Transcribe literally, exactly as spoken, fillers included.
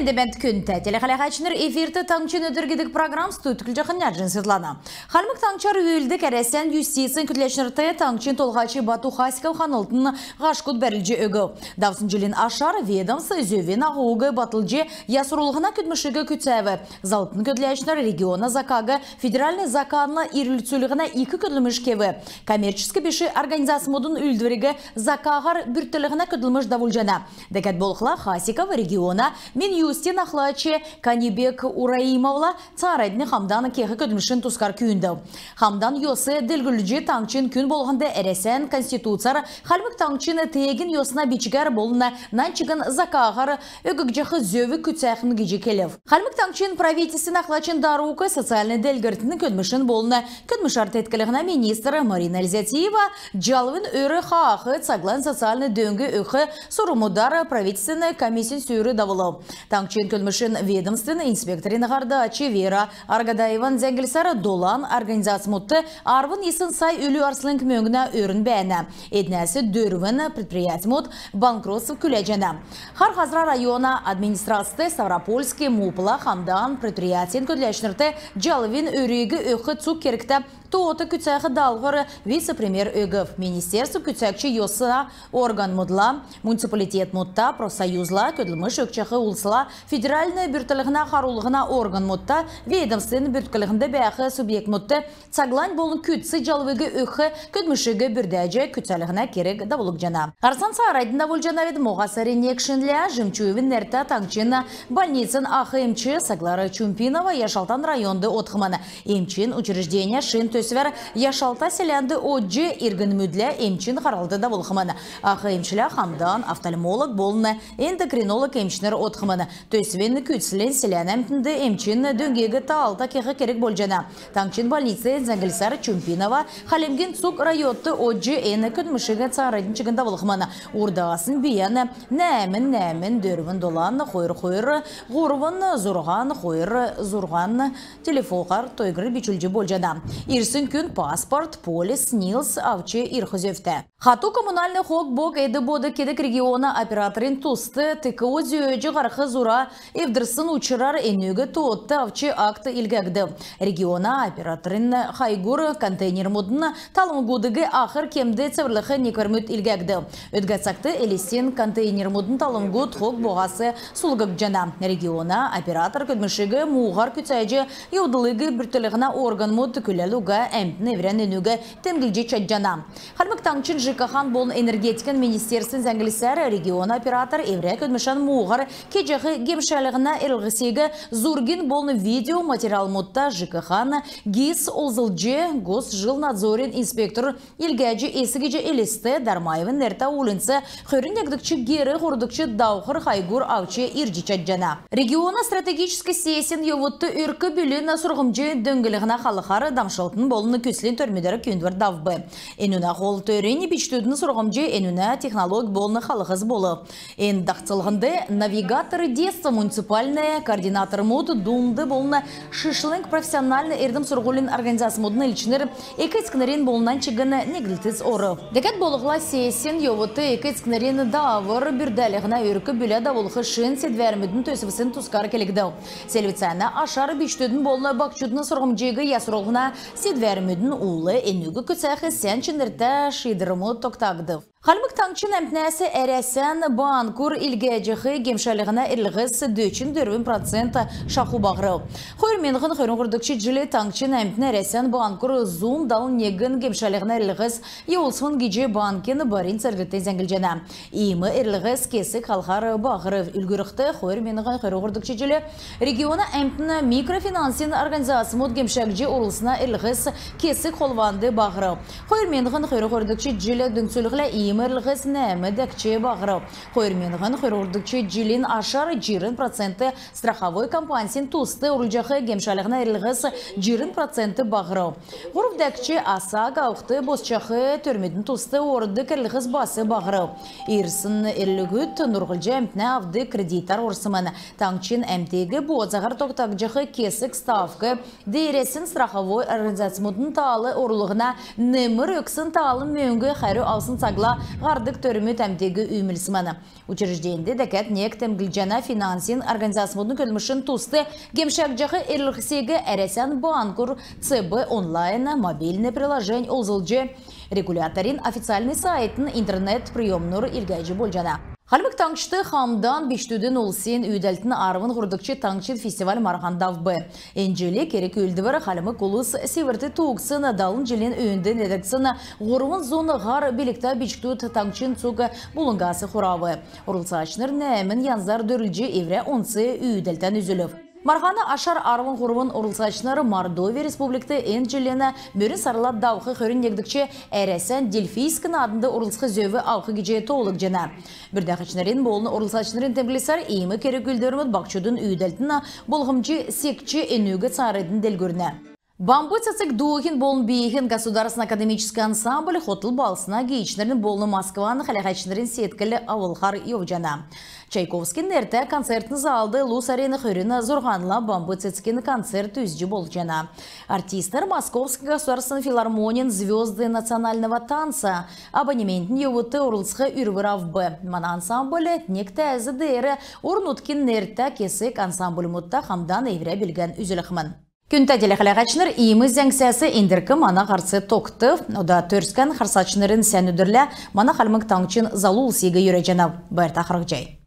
Бәәнт, күндтә телехәләһәчнр! Эфирт «Таңһчин өдр» гидг программ. Студьд көтлҗәхнь Няҗин Светлана. Хальмг Таңһчар үүлддг Әрәсән юстицин көдләчнрт таңһчин Толһач Бату Хасиков ханлтын һашкуд бәрүлҗ өгв. Давсн җилин ашар ведомств зөвин аһуг батлҗ ясрулһна көдлмшиг күцәв. Заллтын көдләчнр региона закаг федеральн заканла ирлцүлһнә ик көдлмш кев. Коммерческ биш организацмудын үүлдвриг закаһар бүртклһнә көдлмш давулҗана. Дәкәд болхла Хасиков региона Минюстин ахлач Канибек Ураимовла цааранднь хамдан кех көдлмшин тускар күүндв. Хамдан йос делгрүлҗ, таңһчин күн болһнд Әрәсән Конституцяр Хальмг Таңһчин теегин йосна бичгәр болн нань чигн закаһар өггҗәх зөв күцәхмн гиҗ келв. Хальмг Таңһчин правительствин ахлачин дарук, социальн делгрлтин, көдлмшин болн көдлмшәр теткллһнә министр Марина Ользятиева Җалвин өр хаах цаглань социальн дөң өгх сурврмудар правительствин комиссин сүүр давулв. Таңһчин көдлмшин ведомствин инспекторин һардач Вера Аргадаеван зәңглсәр, долан организацмудт арвн йисн сай үлү арслң мөңгнә өрн бәәнә. Эднәс дөрвн предприятьмуд банкротств күләҗәнә. Хар Һазра района администрацд Ставропольск МУП-ла хамдан предприятин көдләчнрт Җалвин өриг өгх цуг кергтә тоот күцәх даалһвр вице-премьер өгв. Министерств күцәгч йосна органмудла, муниципалитетмудта, профсоюзла, көдлмш өгчәх улсла, федеральн бүртклһнә-харулһна органмудта, ведомствин бүртклһнд бәәх субъектмудт цаглань болн күцц җалвиг өгх көдлмшиг бүрдәҗ күцәлһнә керг давулгдҗана. Һарцан цааранднь давулҗанавидн. Моһа сарин нег шинлә Жемчуевин нертә таңһчин больницин ах эмч Саглара Чумпинова Яшалтан районд одхмн. Эмчин учреждень шин төсвәр Яшалта селәнд одҗ, иргнмүдлә эмчин харһлт давулхмн. Ах эмчлә хамдан офтальмолог болн эндокринолог эмчнр одхмн. Төсвин күцлнь селәнә әмтнд эмчин дөңгиг таалта кех керг болҗана. Таңһчин больницин зәңглсәр Чумпинова Хальмгин цуг райодт одҗ, эн көдлмшиг цааранднь чигн давулхмн. Урдаснь бийән нәәмн нәәмн дөрвн долан хойр хойр һурвн зурһан хойр зурһан телефоһар тойгр бичүлҗ болҗана. Ирсн күн паспорт, полис, СНИЛС авч ирх зөвтә. Хату коммунальн хог-бог эд-бод кедг региона операторин туст ТКО зөөҗ һарх зура эвдрсн учрар энүг тоотд авч акт илгәгдв. Региона операторин хайгур контейнермүдин талвңгудыг ахр кемд цеврлх некврмүд илгәгдв. Өдгә цагт Элстин контейнермүдин талвңгуд хог-богас сулдхгдҗана. Региона оператор көдлмшиг муһар күцәҗ, йовдлыг бүртклһнә органмуд күләл уга әмтн эврән энүг темдглҗ чадҗана. Хальмг Таңһчин ЖКХ-н болн энергетикин министерствин зәңглсәр, региона оператор эврә көдлмшән муһар кеҗәх гемшәлһнә эрлһсиг зургин болн видео материалмудта ЖКХ-н ГИС олзлҗ, Госжилнадзорин инспектор илгәҗ, эс гиҗ Элст Дармаевин нертә уульнц, хөрн негдгч гер, һурвдгч давхр хайгур авч ирҗ чадҗана. Региона стратегическ сессин йовудт өрк-бүлин сурһмҗ дөңнлһнә халхар дамшлтын болн күслин төрмүдәр күүндвр давв. Энүнә һол төрнь бичкдүдин сурһмҗ, энүнә технолог болн халхс болв. Эн дахцлһнд «Навигатор детства» муниципальн координатормуд, дунд болн шишлң профессиональн эрдм-сурһулин организацмудын элчнр, эк-эцкнрин болн нань чигн негдлтс орв. Дәкәд болхла сессин йовудт эк-эцкнрин даавр бүрдәлһнә, өрк-бүлә давулх шин седвәрмүдин төсвсин тускар келгдв. Селвцәнә ашар бичкдүдин болн баһчудын сурһмҗиг ясрулһна седвәрмүдин ул, энүг күцәх сән чинртә шиидврмүд тогтагдв. Хальмг Таңһчин әмтнәс Әрәсән банкур илгәҗәх гемшәлһнә эрлһс дөчн дөрвн процент шаху баһрв. Хойр миңһн хөрн һурвдгч җил таңһчин әмтн Әрәсән банкур зун далн негн гемшәлһнә эрлһс йовулсмн гиҗ банкин барин церглт зәңглҗәнә. Иим эрлһс кесг халхар баһрв. Үлгүрлхд, хойр миңһн хөрн һурвдгч җил региона әмтн микрофинансин организацмуд гемшәгдҗ орулсна эрлһс кесг холванд баһрв. Хойр миңһн хөрн һурвдгч җил дүңцүлхлә, иим эрлһс нәәмн дәкҗ баһрв. Хойр миңһн хөрн һурвдгч җилин ашар җирн процент страховой компаньсин туст орулҗах гемшәлһнә эрлһс җирн процент баһрв. Һурв дәкҗ ОСАГО авхд босчах төрмүдин туст ордг эрлһс бас баһрв. Ирсн эрлһүд нурһлҗ әмтнә авдг кредитәр орсмн. Таңһчин әмтиг бооцаһар тогтаҗах кесг ставк деерәсн страховой организац Мудн таал орулһна немр өгсн таалын мөңг хәрү авсн цагла һардг төрмүд әмтиг үүмүлсмн. Учрежденьд дәкәд нег темдглҗәнә: финансин организацмудын көдлмшин туст гемшәгдҗәх эрлһсиг Әрәсән банкур ЦБ онлайн мобильн приложень олзлҗ, регуляторин официальн сайтын интернет-приемнур илгәҗ болҗана. Хальмг Таңһчд хамдан бичкдүдин улсин үүдәлтин арвн һурвдгч таңһчин фестиваль-марһан давв. Эн җил керг-үүлдвр хальмг улс Сиврт туугдсн далн җилин өөнд нерәдгдсн һурвн зун һар билгтә бичкдүд таңһчин цуг булңгас хурав. Орлцачнр нәәмн янзар дөрлдҗ эврә онц үүдәлтән үзүлв. Марһана ашар арвн һурвн орлцачнр Мордовия Республикт эн җилин мөрн сарла давх хөрн негдгч Әрәсән Дельфийск нааднд орлцх зөв авх гиҗ тоолгдҗана. Бүрдәһәчнрин болн орлцачнрин темдглсәр, иим керг-үүлдврмүд баһчудын үүдәлтин болмҗ секҗ, энүг цааранднь делгрүлнә. «Бамб цецг» дууһин болн бииһин государственн академическ ансамбль хотл балһсна гиичнрин болн Москван хәләһәчнрин седкл авлһар йовҗана. Чайковскин нертә концертн залд лу сарин хөрн зурһанла «Бамб цецгин» концерт үзҗ болҗана. Артистнр Московск государственн филармонин «Звёзды национального танца» абонементин йовудт орлцх үрвр авв. Мана ансамбль нег тәәз деер орн-нутгин нертә кесг ансамбльмудта хамдан эврә билгән үзүлхмн. Күндтә телехәләһәчнр, иим зәңгсәс эндрк мана һарц тогтв. Ода Төрскән харсачнрин сән өдрлә мана Хальмг Таңһчин залу улсиг йөрәҗәнәв. Байрта харһцхай.